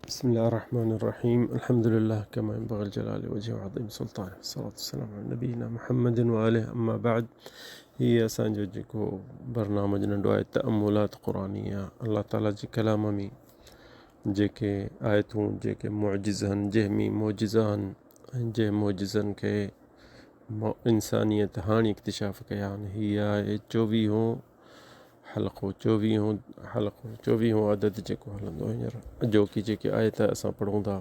بسم الله الرحمن الرحيم الحمد لله كما ينبغي لجلال وجهه وعظيم سلطانه والصلاة والسلام على نبينا محمد وآله اما بعد هي اسان جو جيڪو برنامج ننڍو آهي تاملات قرآنيه الله تعالي جي ڪلام ۾ جيڪي آيتون جيڪي معجزا جنهن ۾ معجزا آهن ۽ جنهن معجزن کي انسانيت هاڻي اڪتشاف ڪيا آهن هي آهي چوويهون حلقو چوويهون حلقو چوويهون عدد جيڪو هلندو هينئر اڄوڪي جيڪي آيت اسان پڙهون ٿا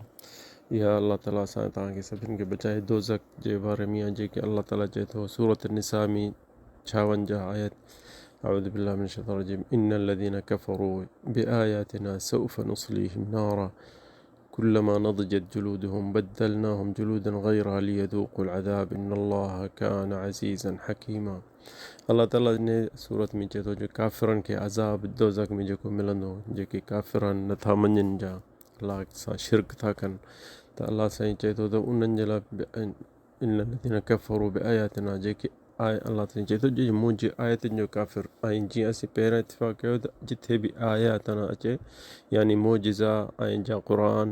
اها الله تعاليٰ اسان توهان کي سڀني کي بچائي دوزخ جي باري ۾ آهي جيڪي الله تعاليٰ چئي ٿو سورت النساء ۾ 56 آيت اعوذ بالله من الشيطان الرجيم ان الذين كفروا بآياتنا سوف نصليهم نارا كلما نضجت جلودهم بدلناهم جلودا غيرها ليذوقوا العذاب ان الله كان عزيزا حڪيما الله تعالي ان سورت ۾ چئي ٿو جو ڪافرن کي عذاب دوزخ ۾ جيڪو ملندو جيڪي ڪافر آهن نٿا مڃن جا الله سان شرڪ ٿا ڪن ته الله سائين چئي ٿو ته انهن جي لاء ان الذين ڪفروا بآياتنا جيڪي آء الله سائين چئي ٿو جي منهنجي آيتن جو ڪافر ۽ جيئن اسين پهريان اتفاق ڪيو ته جٿي به آياتنا اچي يعني معجزا ۽ جا قرآن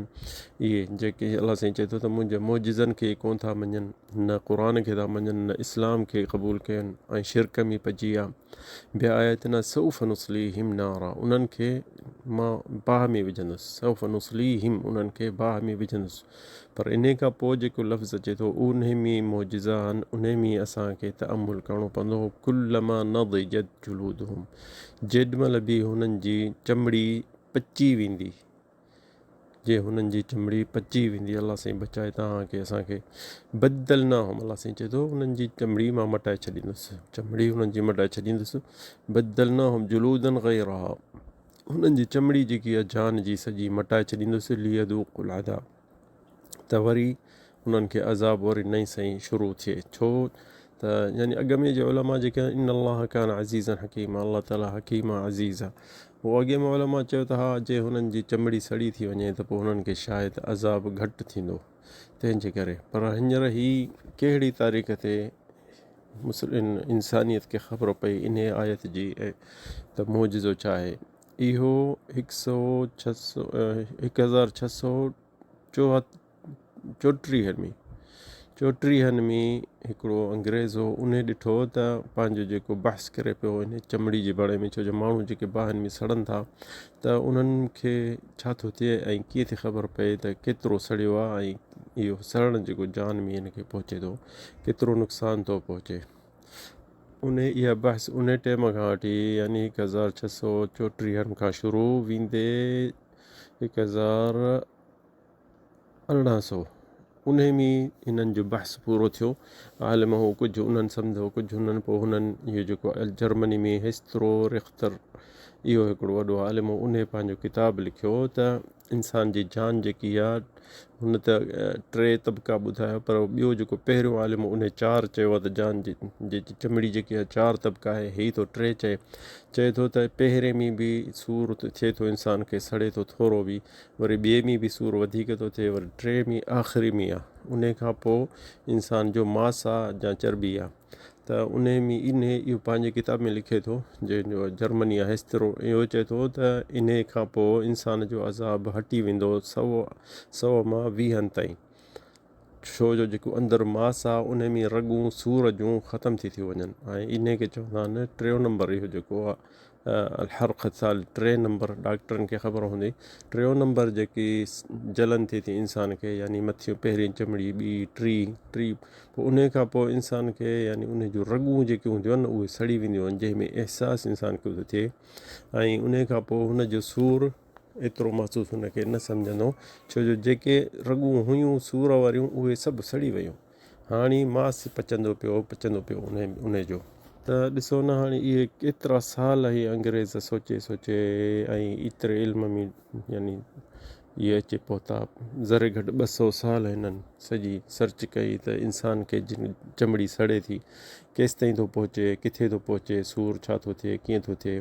اهي جيڪي الله سائين چئي ٿو ته منهنجي معجزن کي ڪون ٿا مڃن نه قرآن کي ٿا مڃن نه اسلام کي قبول ڪين ۽ شرڪ ۾ پئجي ويا بآياتنا سوف نصليهم نارا انهن کي مان باهه ۾ وجهندس سوف نصليهم انهن کي باهه ۾ وجهندس پر انهي کان پوء جيڪو لفظ اچي ٿو انهي ۾ معجزا آهن انهي ۾ اسان کي تامل ڪرڻو پوندو ڪلما نضجت جلودهم جيڏ مهل به هنن جي چمڙي پچي ويندي جي هنن جي چمڙي پچي ويندي الله سائين بچائي توهان کي اسان کي بدلناهم الله سائين چئي ٿو انهن جي چمڙي مان مٽائي ڇڏيندس چمڙي انهن جي مٽائي ڇڏيندس بدلناهم جلودا غيرها انهن جي چمڙي جيڪي آهي جان جي سڄي مٽائي ڇڏيندس ليذوقوا العذاب ته وري انهن کي عذاب وري نئين سئين شروع ٿئي ڇو ته يعني اڳ ۾ جي علماء جيڪي ان الله ڪان عزيزا حڪيما الله تعالي حڪيم عزيز آ پوء اڳي ۾ علماء چيو ته ها جي هنن جي چمڙي سڙي ٿي وڃي ته پوء هنن کي شايد عذاب گهٽ ٿيندو تنهن جي ڪري پر هينئر هي ڪهڙي تاريخ تي مسلم انسانيت کي خبر پئي انهي آيت جي ته معجزو ڇا آهي اهو هڪ سو ڇهه سو 1600 چوٽيهن ۾ چوٽيهن ۾ هڪڙو انگريز هو انهي ڏٺو ته پنهنجو جيڪو بحث ڪري پيو انهي چمڙي جي باري ۾ ڇو جو ماڻهو جيڪي باهن ۾ سڙن ٿا ته انهن کي ڇا ٿو ٿئي ۽ ڪيئن ٿي خبر پئي ته ڪيترو سڙيو آهي ۽ اهو سڙڻ جيڪو جان ۾ هن کي پهچي ٿو ڪيترو نقصان ٿو پهچي انهي اها بحث انهي ٽيم کان وٺي يعني 1634 کان شروع ويندي 1800 انهي ۾ هنن جو بحث پورو ٿيو. عالم هو ڪجهه انهن سمجهيو ڪجهه هنن پوء هنن اهو جيڪو جرمني ۾ هيسترو رختر اهو هڪڙو وڏو عالم هو انهي پنهنجو ڪتاب لکيو ته انسان جي جان جيڪي آ هن ته ٽي طبقا ٻڌايا پر ٻيو جيڪو پهريون عالم هو انهي چار چيو آ ته جان جي چمڙي جيڪي آ چار طبقا آهي هي ٿو ٽي چئي چئي ٿو ته پهرين ۾ به سور ٿئي ٿو انسان کي سڙي ٿو ٿورو به وري ٻئي ۾ به سور وڌيڪ ٿو ٿئي وري ٽي ۾ آخري ۾ آ انهي کان پوء انسان جو ماس آ يا چرٻي آ ته انهي ۾ انهي اهو پنهنجي ڪتاب ۾ لکي ٿو جنهن جو جرمني آ هيسترو اهو چئي ٿو ته انهي کان پوء انسان جو عذاب هٽي ويندو سو سو مان ويهن تائين ڇو جو جيڪو اندر ماس آ انهي ۾ رڳون سور جون ختم ٿي ٿيون وڃن ۽ انهي کي چوندا آهن ٽيون نمبر اهو جيڪو آ الحرق الثالث ٽي نمبر ڊاڪٽرن کي خبر هوندي ٽيون نمبر جيڪي جلن ٿئي ٿي انسان کي يعني مٿيون پهرين چمڙي ٻي ٽي ٽي پوء انهي کان پوء انسان کي يعني انهي جون رڳون جيڪي هونديون آهن اهي سڙي وينديون آهن جنهن ۾ احساس انسان کي ٿو ٿئي ۽ انهي کان پوء هن جو سور ايترو محسوس هن کي نه سمجهندو ڇو جو جيڪي رڳون هيون سور واريون اهي سڀ سڙي ويون هاڻي ماس پچندو پيو پچندو پيو انهي انهي جو. ته ڏسو نه هاڻي اهي ڪيترا سال هي انگريز سوچي سوچي ۽ ايتري علم ۾ يعني اهي اچي پهتا ذري گهٽ 200 سال هنن سڄي سرچ ڪئي ته انسان کي جن چمڙي سڙي ٿي ڪيستائين ٿو پهچي ڪٿي ٿو پهچي سور ڇا ٿو ٿئي ڪيئن ٿو ٿئي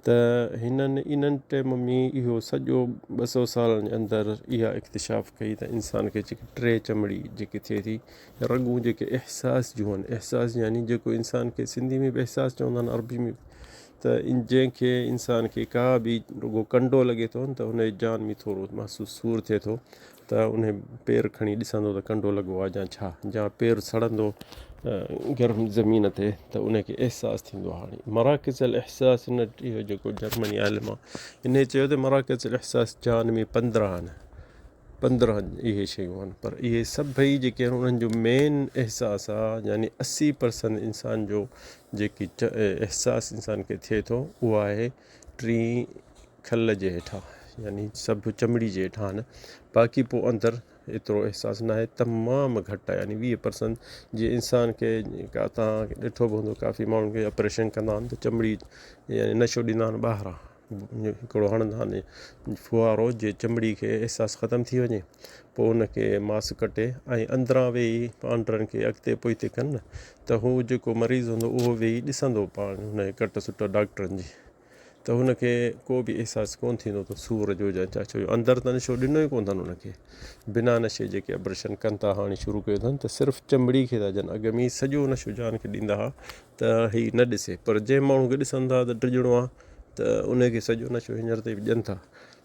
ته هنن انهن ٽيم ۾ اهو سڄو 200 سالن جي اندر اها اڪتشاف ڪئي ته انسان کي جيڪي ٽي چمڙي جيڪي ٿئي ٿي رڳون جيڪي احساس جون آهن احساس يعني جيڪو انسان کي سنڌي ۾ به احساس چوندا آهن عربي ۾ ته جنهن کي انسان کي ڪا به رڳو ڪنڊو لڳي ٿو نه ته ان جي جان ۾ ٿورو محسوس سور ٿئي ٿو ته ان پير کڻي ڏسندو ته ڪنڊو لڳو آهي يا ڇا يا پير سڙندو گرم زمين تي ته ان کي احساس ٿيندو آهي. هاڻي مراڪز الاحساس ان اهو جيڪو جرمني عالم آهي ان چيو ته مراڪز الاحساس جان ۾ 15 آهن، 15 اهي شيون آهن، پر اهي سڀئي جيڪي آهن انهن جو مين احساس آهي يعني 80% انسان جو جيڪي احساس انسان کي ٿئي ٿو اهو آهي ٽين کل جي هيٺان يعني سڀ چمڙي جي هيٺان آهن، باقي پوء اندر ايترو احساس ناهي، تمام گهٽ آهي يعني 20% جيئن انسان کي توهان ڏٺو به هوندو ڪافي ماڻهن کي آپريشن ڪندا آهن ته چمڙي يعني نشو ڏيندا آهن ٻاهران هڪڙو هڻندا آهن ڦوهارو جي چمڙي کي احساس ختم ٿي وڃي پوء ان کي ماس ڪٽي ۽ اندران ويهي آنڊرن کي اڳتي پوئتي ڪن ته هو جيڪو مريض هوندو اهو ويهي ڏسندو پاڻ هن کي ڪٽ سٽ ڊاڪٽرن جي ته هن کي ڪو به احساس ڪونه ٿيندو ته سور جو يا ڇا، ڇو جو اندر ته نشو ڏنو ئي ڪونه اٿن هن کي. بنا نشي جيڪي آپريشن ڪن ٿا هاڻي شروع ڪيو اٿن ته صرف چمڙي کي ٿا ڏين، اڳ ۾ سڄو نشو جان کي ڏيندا هئا ته هي نه ڏسي، پر جنهن ماڻهو کي ڏسن ٿا ته ڊڄڻو آهي ته ان کي سڄو نشو هينئر تائين به ڏين ٿا،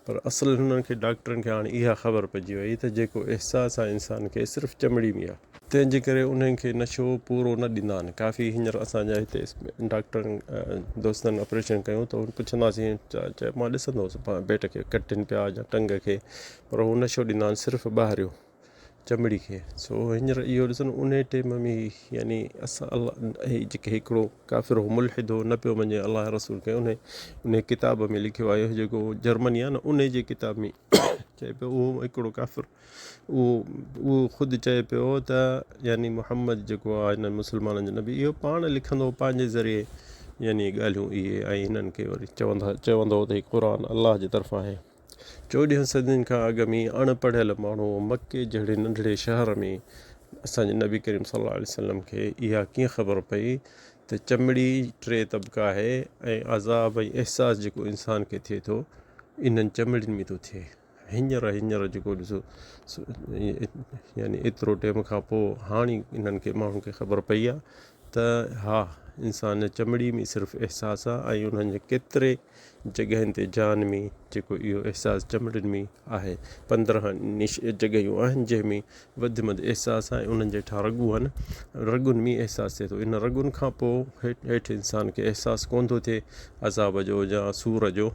پر اصل هنن کي ڊاڪٽرن کي هاڻي اها خبر پئجي وئي ته جيڪو احساس آهي انسان کي صرف چمڙي ۾ آهي. تنهن جي ڪري انهن کي نشو پورو نه ڏيندا آهن. ڪافي هينئر اسان جا هتي ڊاڪٽرن دوستن آپريشن ڪيون ته پڇنداسين چئي مان ڏسندو هوس پيٽ کي ڪٽين پيا يا ٽنگ کي پر هو نشو ڏيندا آهن صرف ٻاهريون چمڙي کي سو هينئر اهو ڏسو نه انهي ٽيم ۾ يعني اسان الله هي جيڪي هڪڙو ڪافر هو ملحد هو نه پيو مڃي الله رسول کي انهي انهي ڪتاب ۾ لکيو آهي جيڪو جرمني آهي نه انهي جي ڪتاب ۾ چئي پيو اهو هڪڙو ڪافر اهو اهو خود چئي پيو ته يعني محمد جيڪو آهي هنن مسلمانن جو نبي اهو پاڻ لکندو پنهنجي ذريعي يعني ڳالهيون اهي ۽ هنن کي وري چوندا چوندو هو ته هي قرآن الله جي طرفان آهي. 14 صدين کان اڳ ۾ اڻ پڙهيل ماڻهو مڪي جهڙي ننڍڙي شهر ۾ اسان جي نبي ڪريم صلي الله عليه وسلم کي اها ڪيئن خبر پئي ته چمڙي ٽي طبقا آهي ۽ عذاب ۽ احساس جيڪو انسان کي ٿئي ٿو انهن چمڙين ۾ ٿو ٿئي. هينئر هينئر جيڪو ڏسو يعني ايترو ٽيم کان پوء هاڻي انهن کي ماڻهن کي خبر پئي آهي ته ها انسان جي چمڙي ۾ صرف احساس آهي ۽ انهن جي ڪيتري جڳهين تي جان ۾ جيڪو اهو احساس چمڙين ۾ آهي. 15 نش جڳهيون آهن جنهن ۾ وڌ ۾ وڌ احساس آهي انهن جي هيٺان رڳون آهن رڳن ۾ احساس ٿئي ٿو ان رڳن کان پوء هيٺ انسان کي احساس ڪونه ٿو ٿئي عذاب جو يا سور جو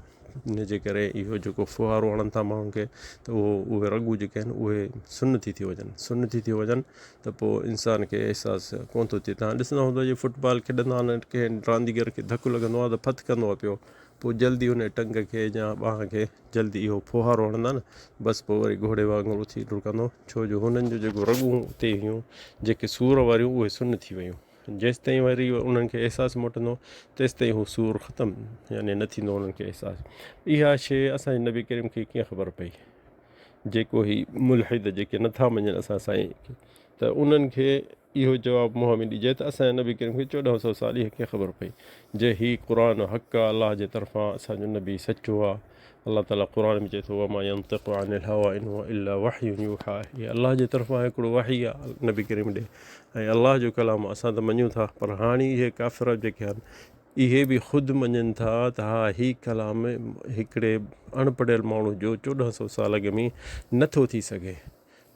ان جي ڪري اهو جيڪو ڦوهارو هڻن ٿا ماڻهن کي ته اهو اهي رڳون جيڪي آهن اهي سن ٿي ٿيون وڃن سن ٿي ٿيون وڃن ته پوء انسان کي احساس ڪونه ٿو ٿئي. توهان ڏسندا هوندؤ جي فٽ بال کيڏندا آهن ڪنهن رانديگر کي ڌڪ لڳندو آهي ته ڦٿڪندو آهي پيو پوء جلدي ان ٽنگ کي يا ٻانهن کي جلدي اهو ڦوهارو هڻندا نه بس پوء وري گهوڙي وانگر اٿي ڊڪندو ڇو جو هنن جو جيڪو رڳون اتي هيون جيڪي سور واريون اهي سن ٿي ويون جيستائين وري انهن کي احساس موٽندو تيستائين هو سور ختم يعني نه ٿيندو انهن کي احساس. اها شيء اسان جي نبي ڪريم کي ڪيئن خبر پئي؟ جيڪو هي ملحد جيڪي نٿا مڃن اسان سائين کي ته انهن کي اهو جواب منهن ۾ ڏجي ته اسان جي نبي ڪريم کي 14 سو سال اها ڪيئن خبر پئي جي هي قرآن حق آ الله جي طرفان اسان جو نبي سچو آ الله تعالي قرآن ۾ چئي ٿو وما ينطق عن الهوى ان هو الا وحي يوحى هي الله جي طرفان هڪڙو وحي آ نبي ڪريم ڏي ۽ الله جو ڪلام اسان ته مڃون ٿا پر هاڻي اهي ڪافر جيڪي آهن اهي به خود مڃين ٿا ته ها هي ڪلام هڪڙي اڻ پڙهيل ماڻهو جو 14 سو سال اڳ ۾ نه ٿو ٿي سگهي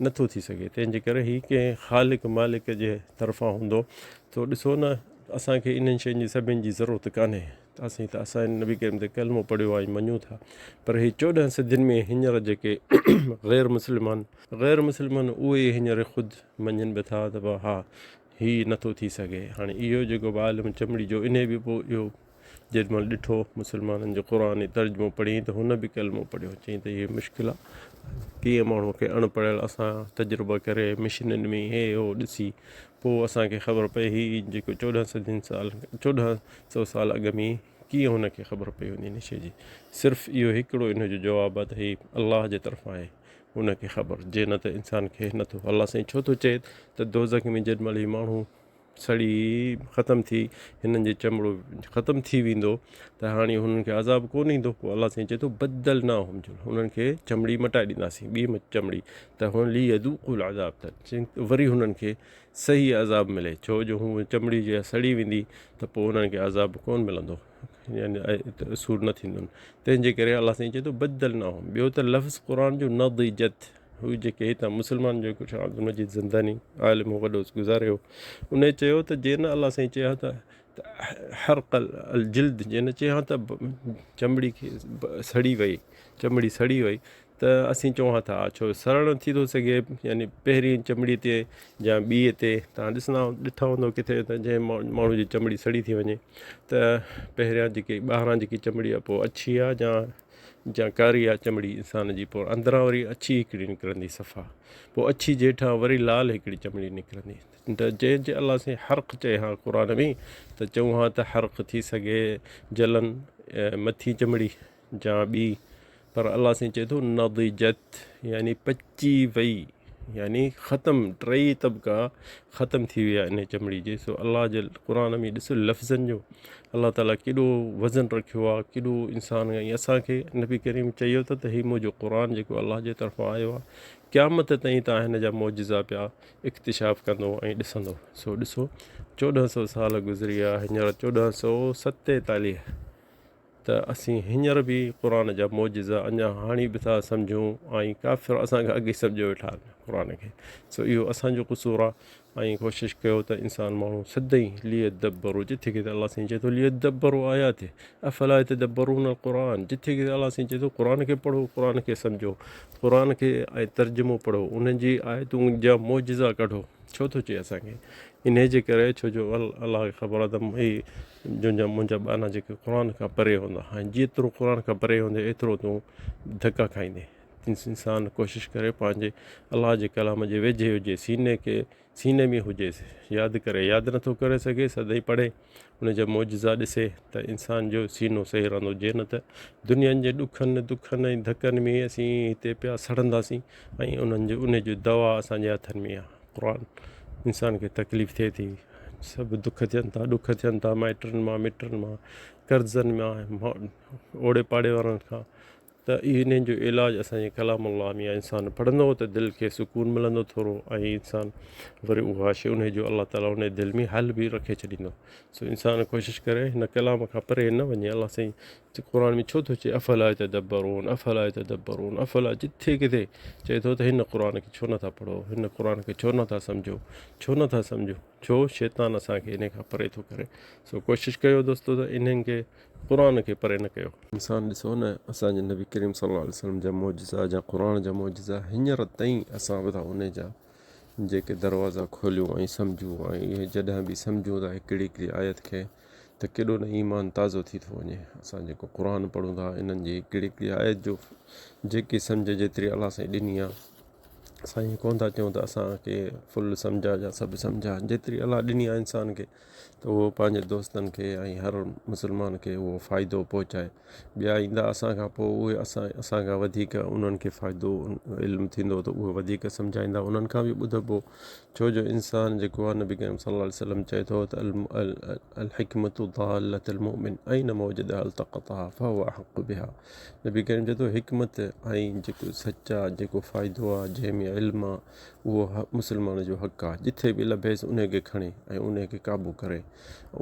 نه ٿو ٿي سگهي تنهن جي ڪري هي ڪنهن خالق مالڪ جي طرفان هوندو ٿو ڏسو نه اسان کي انهن شين جي سڀن جي ضرورت ڪانهي اسين ته اسان نبي ڪريم تي ڪلمو پڙهيو آهي مڃون ٿا پر هي 14 صدين ۾ هينئر جيڪي غير مسلمان غير مسلمان اهي هينئر خود مڃين به ٿا ته ها هي نٿو ٿي سگهي. هاڻي اهو جيڪو به عالم چمڙي جو انهي به پوء اهو جيڏي مهل ڏٺو مسلمانن جو قرآني ترجمو پڙهيائين ته هن به ڪلمو پڙهيو چيائين ته هي مشڪل آ ڪيئن ماڻهو کي اڻ پڙهيل اسان تجربا ڪري مشينن ۾ هي هو ڏسي پوء اسان کي خبر پئي هي جيڪو 14 صدين سال 14 سو سال اڳ ۾ ڪيئن هن کي خبر پئي هوندي ان شيء جي صرف اهو هڪڙو ان جو جواب آ ته هي الله جي طرفان آهي ان کي خبر جي نه ته انسان کي نه ٿو الله سائين ڇو ٿو چئي ته دوزخ ۾ جيڏي مهل هي ماڻهو سڙي ختم ٿي هنن جي چمڙو ختم ٿي ويندو ته هاڻي هنن کي عذاب ڪونه ايندو. پوء الله سائين چئي ٿو بدلناهم انهن کي چمڙي مٽائي ڏينداسين ٻي چمڙي ته هن ليذوقوا العذاب ته وري هنن کي صحيح عذاب ملي ڇو جو هو چمڙي جي سڙي ويندي ته پوء انهن کي عذاب ڪونه ملندو يعني سور نه ٿيندن تنهن جي ڪري الله سائين چئي ٿو بدلناهم. ٻيو ته لفظ قرآن جو نضجت هو جيڪي هتان مسلمان جو هڪ شاهه عبدالمجيد زنداني عالم هو وڏو گذاريو ان چيو ته جي نه الله سائين چيو ته حرق الجلد جي نه چيو ته چمڙي کي سڙي وئي چمڙي سڙي وئي ته اسين چئون ها ته ها ڇو سڙڻ ٿي ٿو سگهي يعني پهرين چمڙي تي يا ٻي تي تان ڏسندا ڏٺا هوندو ڪٿي ته جنهن ماڻهو جي چمڙي سڙي ٿي وڃي ته پهريان جيڪي ٻاهران جيڪي چمڙي آهي پوء اڇي آهي يا جا ڪاري آهي چمڙي انسان جي پوء اندران وري اڇي هڪڙي نڪرندي صفا پوء اڇي جي هيٺان وري لال هڪڙي چمڙي نڪرندي ته جنهن جي الله سائين حرق چئي ها قرآن ۾ ته چئون ها ته حرق ٿي سگهي جلن مٿي چمڙي جا ٻي پر الله سائين چئي ٿو نضجت يعني پچي وئي يعني ختم ٽئي طبقا ختم ٿي ويا ان چمڙي جي. سو الله جي قرآن ۾ ڏسو لفظن جو الله تعاليٰ ڪيڏو وزن رکيو آ ڪيڏو انسان ۽ اسان کي نبي ڪريم چيو ته هي منهنجو قرآن جيڪو الله جي طرفان آيو آ قيامت تائين تان هن جا معجزا پيا اڪتشاف ڪندو ۽ ڏسندو. سو ڏسو 1400 سال گذري ويا هينئر 1447 ته اسين هينئر به قرآن جا معجزا اڃا هاڻي به ٿا سمجهون ۽ ڪافر اسان کان اڳي سمجهيو ويٺا آهن قرآن کي. سو اهو اسان جو قصور آهي ۽ ڪوشش ڪيو ته انسان ماڻهو سدائين ليدبرو جٿي ڪٿي الله سائين چئي ٿو ليدبرو آياته افلا يتدبرون القرآن جٿي ڪٿي الله سائين چئي ٿو قرآن کي پڙهو قرآن کي سمجهو قرآن کي ۽ ترجمو پڙهو انهن جي آيتون جا معجزا ڪڍو ڇو ٿو چئي اسان کي انهي جي ڪري ڇو جو الله کي خبر آهي ته هي جنهنجا منهنجا ٻانها جيڪي قرآن کان پري هوندا ۽ جيترو قرآن کان پري هوندي ايترو تون ڌڪا کائيندي. انسان ڪوشش ڪري پنهنجي الله جي ڪلام جي ويجهي هجي سيني کي سيني ۾ هجيس ياد ڪري ياد نٿو ڪري سگهي سدائين پڙهي ان جا معجزا ڏسي ته انسان جو سينو صحيح رهندو جي نه ته دنيا جي ڏکن دکن ۽ ڌڪن ۾ اسين هتي پيا سڙنداسين ۽ انهن جو ان جو دوا اسان جي هٿن ۾ آهي قرآن. انسان کي تڪليف ٿئي ٿي سڀ دک ٿين ٿا ڏک ٿين ٿا مائٽن مان مٽن مان قرضن مان اوڙي پاڙي وارن کان ته انهن جو علاج اسان جي ڪلام الله ۾ آهي انسان پڙهندو ته دل کي سڪون ملندو ٿورو ۽ انسان وري اها شي انهي جو الله تعالي انهي دل ۾ حل به رکي ڇڏيندو. سو انسان ڪوشش ڪري هن ڪلام کان پري نه وڃي. الله سائين قرآن ۾ ڇو ٿو چئي افلا يتدبرون افلا يتدبرون افلا جٿي ڪٿي چئي ٿو ته هن قرآن کي ڇو نٿا پڙهو هن قرآن کي ڇو نٿا سمجهو ڇو نٿا سمجهو ڇو شيطان اسان کي انهي کان پري ٿو ڪري. سو ڪوشش ڪيو دوستو ته انهن کي قرآن کي پري نه ڪيو. انسان ڏسو نه اسان جي نبي ڪريم صلي الله عليه وسلم جا معجزا جا قرآن جا معجزا هينئر تائين اسان به ٿا انهي جا جيڪي دروازا کوليون ۽ سمجهون ۽ اهي جڏهن به سمجهون ٿا هڪڙي هڪڙي آيت کي ته ڪيڏو نه ايمان تازو ٿي ٿو وڃي. اسان جيڪو قرآن پڙهون ٿا انهن جي هڪڙي هڪڙي آيت جو جيڪي سمجهه جيتري الله سائين ڏني آهي اسان ائين ڪونه ٿا چئون ته اسان کي فل سمجهه آهي يا سڀ سمجهه آهي جيتري الله ڏني آهي انسان کي ته اهو پنهنجي دوستن کي ۽ هر مسلمان کي اهو فائدو پهچائي. ٻيا ايندا اسان کان پوء اهي اسان اسان کان وڌيڪ انهن کي فائدو علم ٿيندو ته اهي وڌيڪ سمجهائيندا انهن کان به ٻڌبو ڇو جو انسان جيڪو آهي نبي ڪريم صلي الله عليه وسلم چئي ٿو ته الحڪمت ضالة المؤمن اينما وجدها التقطها فهو احق بها نبي ڪريم چئي ٿو حڪمت ۽ جيڪو سچ آهي جيڪو فائدو آهي جنهن ۾ علم آهي اهو مسلمان جو حق آهي جٿي به لڀيس ان کي کڻي ۽ ان کي قابو ڪري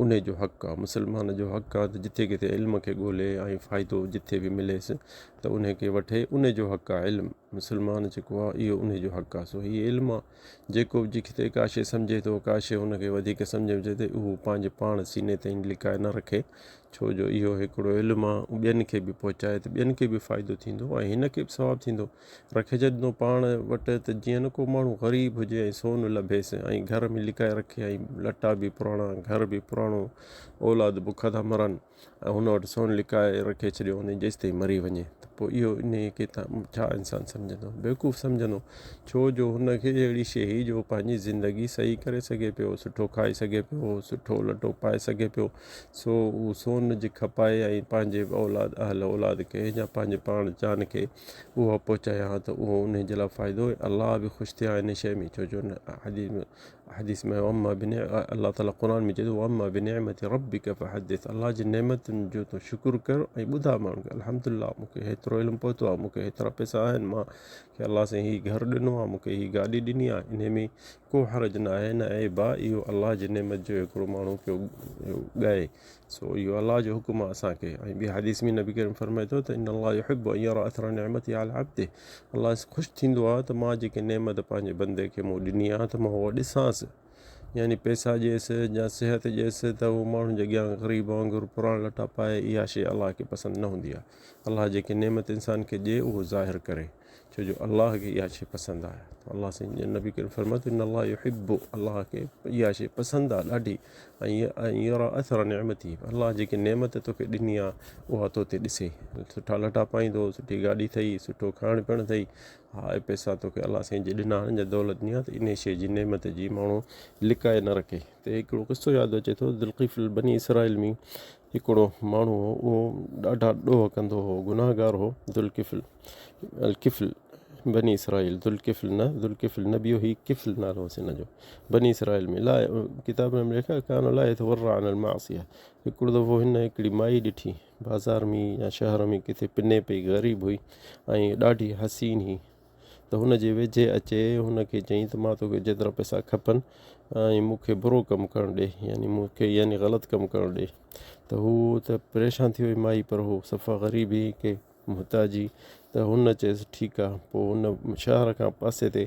انهي جو حق آ مسلمان جو حق آ ته جٿي ڪٿي علم کي ڳولي ۽ فائدو جٿي به مليس ته انهي کي وٺي انهي جو حق آ علم مسلمان جيڪو آ اهو انهي جو حق آ سو هي علم آ جيڪو به جٿي ڪا شي سمجهي ٿو ڪا شي هن کي وڌيڪ سمجهه ۾ اچي ٿي اهو پنهنجي پاڻ سيني تائين لڪائي نه رکي ڇو جو اهو هڪڙو علم آ ٻين کي به پهچائي ته ٻين کي به فائدو ٿيندو ۽ هن کي به ثواب ٿيندو. رکي ڇڏيندو پاڻ وٽ ته جيئن نه ڪو ماڻهو غريب هجي ۽ سون لڀيس ۽ گهر ۾ لڪائي رکي ۽ لٽا به پراڻا گهر به پراڻو اولاد بک ٿا مرن ۽ هن وٽ سون لڪائي رکي ڇڏيو وڃي جيستائين مري وڃي ته پوء اهو انهيء کي ڇا انسان سمجهندو؟ بيوقوف سمجهندو. ڇو جو هن کي اهڙي شيء هئي جو پنهنجي زندگي صحيح ڪري سگهي پيو، سٺو کائي سگهي پيو، سٺو لٽو پائي سگهي پيو، سو هو سون جي کپائي ۽ پنهنجي اولاد اهل اولاد کي يا پنهنجي پاڻ جان کي اها پهچائي ها ته اهو انهي جي لاء فائدو ۽ الله به خوش ٿئي ها انهي شيء ۾ ڇو جو حديث ۾ حديث ۾ واما بنع الله تعالي قرآن ۾ چئي ٿو واما بنعمت ربک فحدث الله جي نعمتن جو تون شڪر ڪر ۽ ٻڌاء ماڻهن کي الحمدلله مون کي هيترو علم پهتو آهي مون کي هيترا پئسا آهن مان کي الله سائين هي گهر ڏنو آهي مون کي هي گاڏي ڏني آهي انهي ۾ ڪو حرج نه آهي نه عيب آهي اهو الله جي نعمت جو هڪڙو ماڻهو پيو ڳائي سو اهو الله جو حڪم آهي اسان کي ۽ ٻي حديث ۾ نبي ڪريم فرمائي ٿو ته ان الله يحب ان يرى اثر نعمته على عبده الله خوش ٿيندو آهي ته مان جيڪي نعمت پنهنجي بندي کي مون ڏني آهي ته مان اها ڏسانس يعني پئسا ڏيس يا صحت ڏيس ته هو ماڻهن جي اڳيان غريب وانگر پراڻا لٽا پائي اها شيء الله کي پسند نه هوندي آهي الله جيڪي نعمت انسان کي ڏئي اهو ظاهر ڪري ڇو جو الله کي اها شيء پسند آهي ته الله سائين نبي ڪريم فرمايو ته ان الله يحب الله کي اها شيء پسند آهي ڏاڍي ۽ يرى اثر نعمتي الله جيڪي نعمت توکي ڏني آهي اها تو تي ڏسي سٺا لٽا پائيندو سٺي گاڏي اٿئي سٺو کائڻ پيئڻ اٿئي ها اهي پئسا توکي الله سائين جي ڏنا آهن يا دولت ڏني آهي ته انهي شيء جي نعمت جي ماڻهو لڪائي نه رکي ته هڪڙو قصو ياد اچي ٿو ذوالڪفل بني اسرائيل ۾ هڪڙو ماڻهو هو اهو ڏاڍا ڏوهه ڪندو هو گناهگار هو ذوالڪفل الڪفل بني اسرائيل ذوالڪفل نه ذوالڪفل نبي هو هي ڪفل نالو هوس هن جو بني اسرائيل ۾ لا ڪتاب ۾ لکيا ڪان لا يتورع عن المعصيه هڪڙو دفعو هن هڪڙي مائي ڏٺي بازار ۾ يا شهر ۾ ڪٿي پني پئي غريب هئي ۽ ڏاڍي حسين هئي ته هن جي ويجهي اچي هن کي چيائين ته مان توکي جيترا پئسا کپن ۽ مون کي برو ڪم ڪرڻ ڏي يعني مون کي يعني غلط ڪم ڪرڻ ڏي ته هو ته پريشان ٿي وئي مائي پر هو صفا غريب هئي ڪي محتاج هئي ته هن چيس ٺيڪ آهي پوء هن شهر کان پاسي تي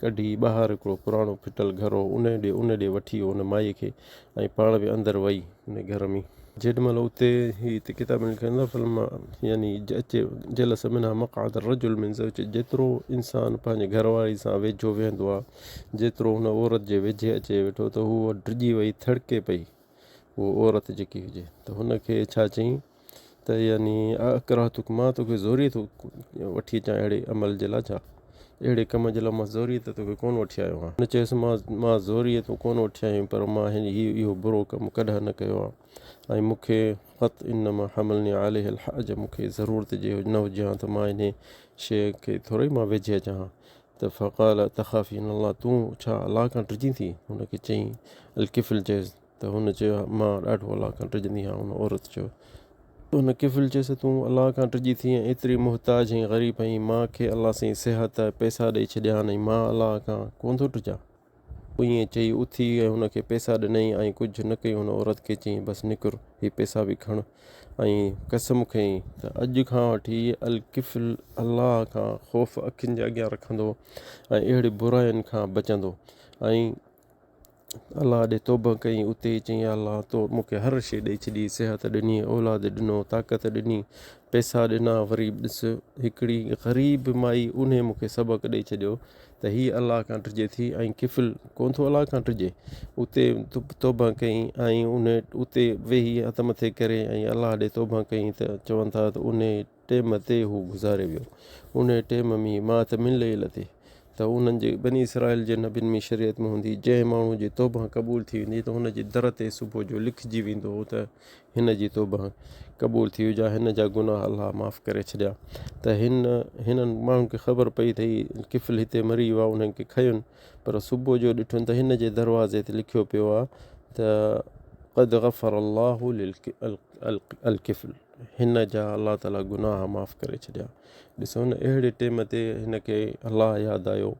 ڪڍي ٻاهر هڪڙو پراڻو ڦٽل گهر هو ان ڏي ان ڏي وٺي ويو ان مائي کي ۽ پاڻ به اندر وئي ان گهر ۾. جيڏي مهل اتي هي ته ڪتاب ۾ لکيل آهي فلما يعني اچي جلس منها مقعد الرجل من زوجه جيترو انسان پنهنجي گهر واري سان ويجهو ويهندو آهي جيترو هن عورت جي ويجهي اچي ويٺو ته هوء ڊڄي وئي ٿڙڪي پئي هوء عورت جيڪي هجي ته هن کي ڇا چيائين ته يعني اڪرهتک مان توکي زوريء ٿو وٺي اچان اهڙي عمل جي لاء ڇا؟ اهڙي ڪم جي لاء مان زوريء ته توکي ڪونه وٺي آيو آهيان. هن چيس مان مان زوريء تون ڪونه وٺي آيو آهين پر مان هن هي اهو برو ڪم ڪڏهن نه ڪيو آهي ۽ مون کي قط انما حملني عليه الحاجة مون کي ضرورت جي نه هجي ها ته مان انهي شيء کي ٿورئي مان ويجهي اچان ها ته فقال تخافين الله تون ڇا الله کان ڊڄين ٿي؟ هن کي چيائين الڪفل چيس ته هن چيو، مان ڏاڍو الله کان ڊڄندي آهيان. ان عورت چيو. هن ڪفل چيس، تون الله کان ڊڄي ٿي ۽ ايتري محتاج ۽ غريب آهين، مان کي الله سائين صحت ۽ پئسا ڏئي ڇڏيا آهن ۽ مان الله کان ڪونه ٿو ڊڄان. ائين چئي اٿي ۽ هن کي پئسا ڏنائين ۽ ڪجهه نه ڪيو هن عورت کي چيائين، بس نڪر، هي پئسا به کڻ ۽ قسم کنيائين ته اڄ کان وٺي الڪفل الله کان خوف اکين جي اڳيان رکندو ۽ اهڙي براين کان بچندو ۽ الله ڏي توبه ڪئي اتي ئي چيائين يا الله تو مون کي هر شيء ڏئي ڇڏي صحت ڏني اولاد ڏنو طاقت ڏني پئسا ڏنا وري ڏس هڪڙي غريب مائي انهي مون کي سبق ڏئي ڇڏيو ته هي الله کان ڊڄي ٿي ۽ ڪفل ڪونه ٿو الله کان ڊڄي اتي توبه ڪئي ۽ ان اتي ويهي هٿ مٿي ڪري ۽ الله ڏي توبه ڪئي ته چون ٿا ته انهي ٽيم تي هو گذاري ويو. انهيء ٽيم ۾ مات من ليلته ته انهن جي، بني اسرائيل جي نبين ۾ شريعت ۾ هوندي، جنهن ماڻهوء جي توبه قبول ٿي ويندي ته هن جي در تي صبح جو لکجي ويندو هو ته هن جي توبه قبول ٿي وئي يا هن جا گناهه الله معاف ڪري ڇڏيا ته هن هنن ماڻهن کي خبر پئي ته هي ڪفل هتي مري ويو آهي انهن کي کنين پر صبح جو ڏٺن ته هن جي دروازي تي لکيو پيو آهي ته قد غفر الله للڪفل. هن جا الله تعاليٰ گناهه معاف ڪري ڇڏيا. ڏسو نه اهڙي ٽيم تي هن کي الله ياد آيو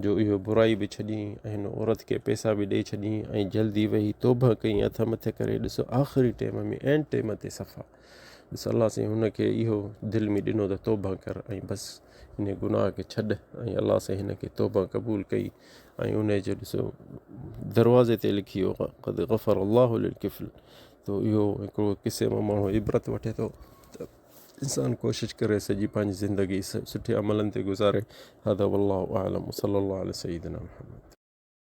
جو اهو برائي به ڇڏيائين ۽ هن عورت کي پئسا به ڏئي ڇڏيائين ۽ جلدي ويهي توبه ڪئي هٿ مٿي ڪري ڏسو آخري ٽيم ۾ عين ٽيم تي صفا ڏس الله سائين هن کي اهو دل ۾ ڏنو ته توبه ڪر ۽ بس ان گناهه کي ڇڏ ۽ الله سائين هن کي توبه قبول ڪئي ۽ ان جو ڏسو دروازي تي لکي ويو قد غفر الله للڪفل ته اهو هڪڙو قصي مان ماڻهو عبرت وٺي ٿو ته انسان ڪوشش ڪري سڄي پنهنجي زندگي سٺي عملن تي گذاري هذا والله اعلم وصلي الله علي سيدنا محمد.